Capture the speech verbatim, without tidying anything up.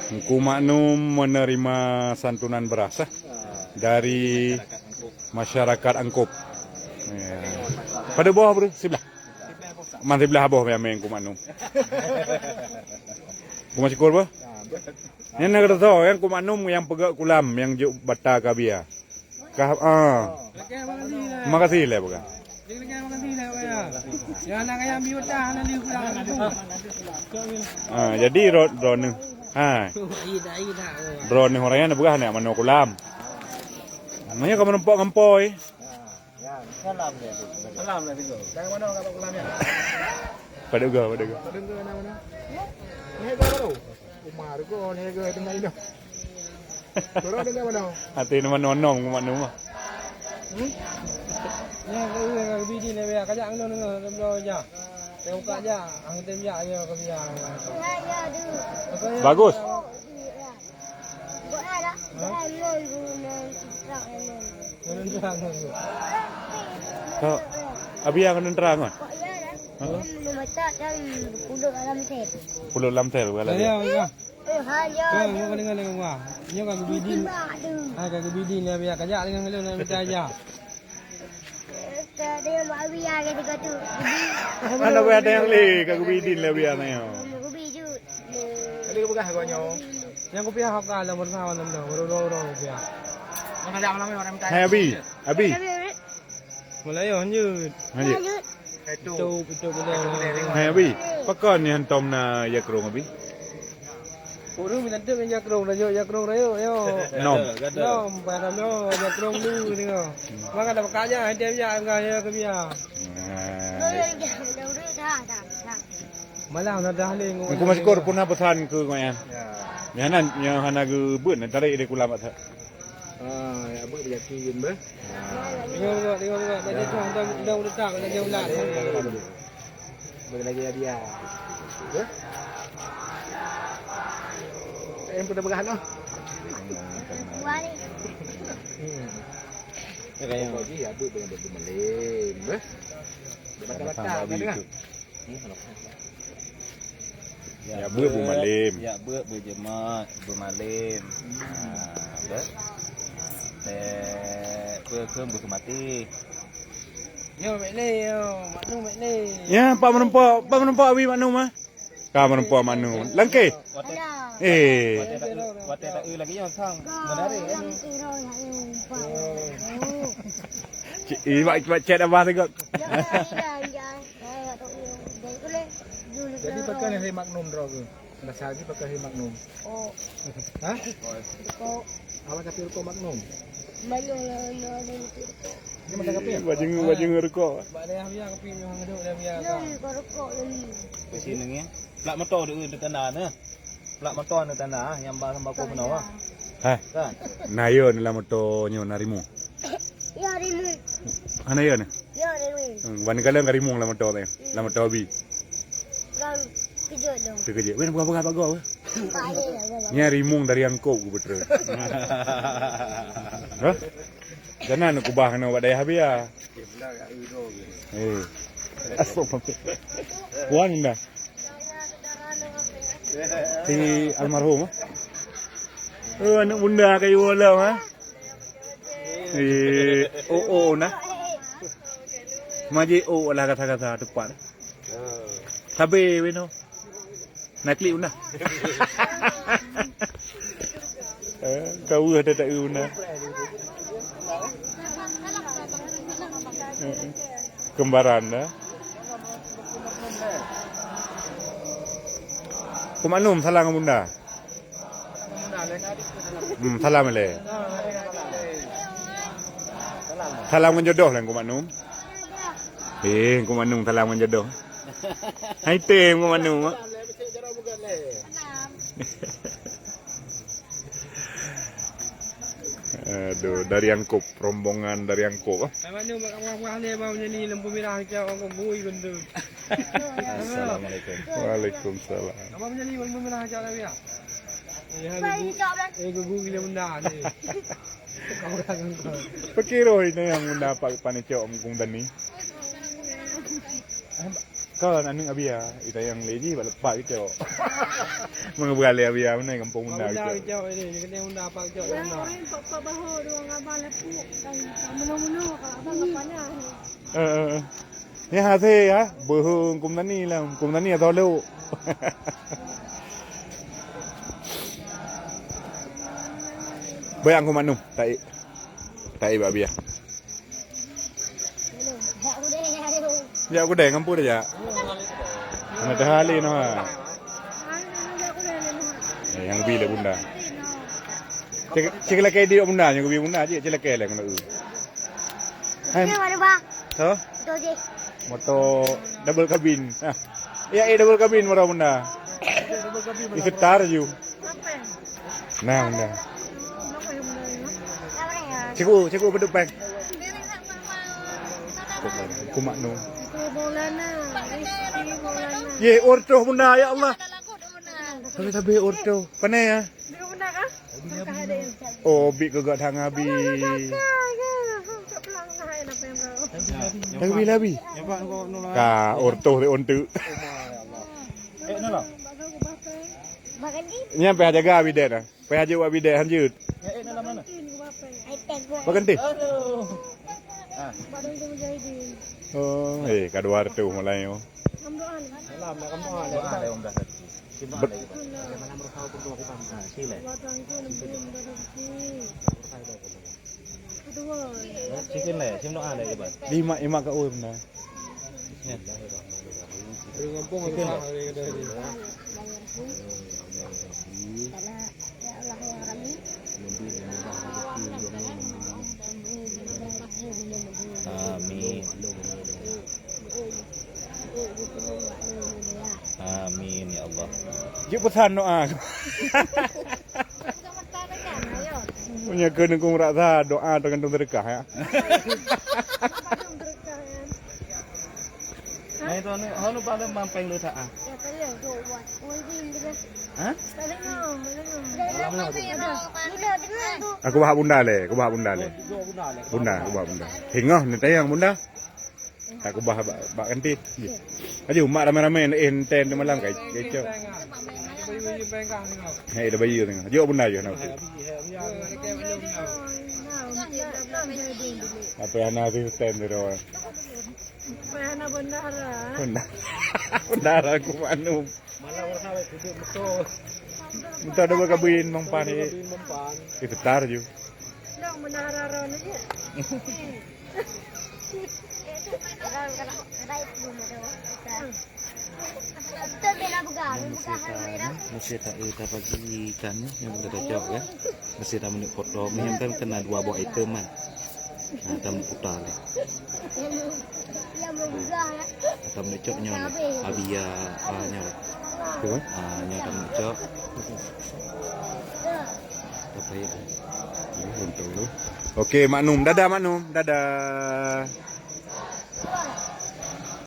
Teungku Maknum menerima santunan beras, eh, dari masyarakat Angkop. Ya. Pada bawah bro, sebelah. Man sebelah boh yang main Teungku Maknum. Teungku Syukur bro. Nyan na kata nyang Teungku Maknum nyang peugah kulam nyang jok bata ka bia. Kah, ah. Terima kasih lah, bukan. Ah, jadi ro-, droeneuh. Ha. Droeneuh orang nyan peugah nak manoe kulam. Namanya kamu nampak ngampoi. Salam dia tu. Salam dia tu. Dari mana orang dapat kulam ni? Pada ga, pada ga. Pada ga mana mana? Ni ga baru. Umar ga ni ga tengah ini. Turun dengan mana? Hati nama nonom ke mana mah? Hmm? Ni ke ke bidi ni biar kajak ngon ngon ngon ja. Tengok kajak, ang tem ja ya ke biar. Bagus. Kok, abi nyang neutrang ngon? Hah? Puluk lam sel, bukan lagi. Ya, ya. Kan, bukan dengan, dengan wah. Nyoe ka geubidin. Hai, ka geubidin, ya, biar kajak dengan ngelun, nak minta aja. Ada yang buat abi ya, kata kau tu. Mana boleh ada yang le, ka geubidin lah biar nyoe. Geubidin. Ada yang peugah kau nyoe. Yang kupiah hok ka dalam bersama dalam dah, baru dua orang kupiah. Mana ada malam ni orang minta. Hai, Abi. Abi. Mulai yo, lanjut. Lanjut. Itu, itu boleh. Hai, Abi. Pakon ni hantom na ya kerong, Abi? Ureueng minta tu minta kerong rayo, ya kerong rayo, yo. Nom. Nom, pada nom, ya kerong dulu ni. Maka dah pekat je, dia ya enggak ya ke dia. Nah. Malam dah dah ni. Aku masih kor pun pesan ke kau ya. Ya nan, yang hana gebet, tarik dari kulam tak. Ah, ya, buat yakin bah. Tengok, tengok, tengok, tengok. Tak jatuh, dah, dah, dah, dah, dah, dah, dah. Bagi lagi hadiah. Ya? Eh, yang pernah berah noh. Hmm. Ya, kayak. Kau ji, ya, buat dengan dia tu malim, bah. Dia batal-batal, kan, dengar? Ya, beuet beumalem. Ya, beuet beujemat, beumalem. Ha, beuet. Ha, teh, keu, keu beuseumati. Yo, mek lé, yo, maknum mek lé. Ya, pak meureumpok, pak meureumpok abi maknum ah. Ka meureumpok maknum. Langkeh. Watèe, eh. Watèe tak, watèe tak eu lagi nyoe sang. Menarik kan? Cik, eh, mak, mak chat abah tengok. Jadi pakai ni Magnum droe ke? Rasa lagi pakai Magnum. Oh. Hah? Rokok. Awak tapi rokok Magnum. Banyak yang ada rokok. Ini macam kapi ya? Bajeng, bajeng rokok. Bak dayah biar kapi memang ada dayah biar. Rokok lagi. Di sini ni. Plat motor tu, tu tanda ni. Plat motor ni tanda nyang ba sambako meunoe. Hah? Kan? Na yo dalam motor nyoe na rimueng. Ya, rimueng. Hana yo na? Ya, rimueng. Hmm, ban kala ka rimueng lam motor tadi. Lam motor bi. Kan kejut dong. Terkejut. Weh, buka-buka bak gua. Nya rimueng dari angkot ku betul. Hah? Jangan kubah kena buat dayah biar. Eh. Astagfirullah. Wan dah. Si almarhum, ah. Oh, aneuk bunda kayu malam, ah. Eh, oh, oh, nah. Maji oh lah kata-kata tepat. Sabe beno. Nak klik bunda. Eh, kau ada tak bunda? Eh, kembaran dah. Ku Magnum salam ngon bunda. Hmm, salam le. Salam ngon jodoh lah Ku Magnum. Eh, Ku Magnum salam ngon jodoh. Hai tem Ku Magnum. Aduh, dari angkop, rombongan dari angkop. Abang ni buat buah-buah ni, abang menyanyi lampu merah macam orang kau bui bentuk. Assalamualaikum. Waalaikumsalam. Abang menyanyi lampu merah macam orang ya. Eh, gugui le benda ni. Kau orang kau. Pikir oh ini yang benda pak panicok mukung tani. Kon aneuk Abia, ita nyang lé jih bak lepak geucok. Meungeubra lé Abia meunan gampông Bunda geucok. Bunda geucok ini, keuneuk Bunda apa geucok Bunda. Orang pak pak bahu dua ngabang lepuk, mulu-mulu kalau abang apa nah. Eh, eh, eh. Nyan hase ya, beuheueng kum tani lah, kum tani atau lok. Bayang ku maklum, taik. Taik bak biah. Jak kudai ngampu dah jak. Mana dah hali noh. Eh, yang bi le bunda. Cek cek lagi dia bunda, yang bi bunda je, cek lagi lah kena. Hai. Ini mana, Bang? Hah? Motor je. Motor double cabin. Hah. Ya, eh, double cabin motor bunda. Double cabin. Itu tar ju. Nah, bunda. Cikgu, cikgu beduk peng. Ku maknu. Ye, ortoh bunda, ya Allah. Tapi tapi ortoh. Pane ya? Oh, bik keu gak thang abi. Tapi labi. Ka ortoh te ontu. Nyan payah jaga abi dek nah. Payah jeuet abi dek hanjeut. Baganti. Oh, eh, ka dua ratus mulai oh. Lima, lima ka oi benda. Amin. Amin ya Allah. Jeuet peusan doa. Punya keuneuk rasa doa tergantung sedekah ya. Nah, itu anu, anu pada mampeng le tak ah. Ha? Aku bahak bunda le, aku bahak bunda le. Bunda, aku bahak bunda. Hingah ni tayang bunda. Tak kubah bak, bak kantin. Aju mak ramai-ramai nak eh enten di malam kai kecok. Hai dah bayu tengah. Jok bunda je nak. Apa yang nak tu stand tu orang. Apa yang nak bendara? Bendara. Bendara aku manu. Mana orang salah tu betul. Minta double kabin mempan ni. Itu tar ju. Dong bendara ron aja. Masih tak, eh, tak pagi ikan ni yang kita cocok ya. Masih tak menit potong ni kan kena dua buah item kan. Nah, tak menit putar ni. Tak menit cok nyo ni. Abia ah nyo. Tu kan? Ah nyo tak menit cok. Apa ya? Ya, untung tu. Okey, Mak Num. Dadah Mak Num. Dadah.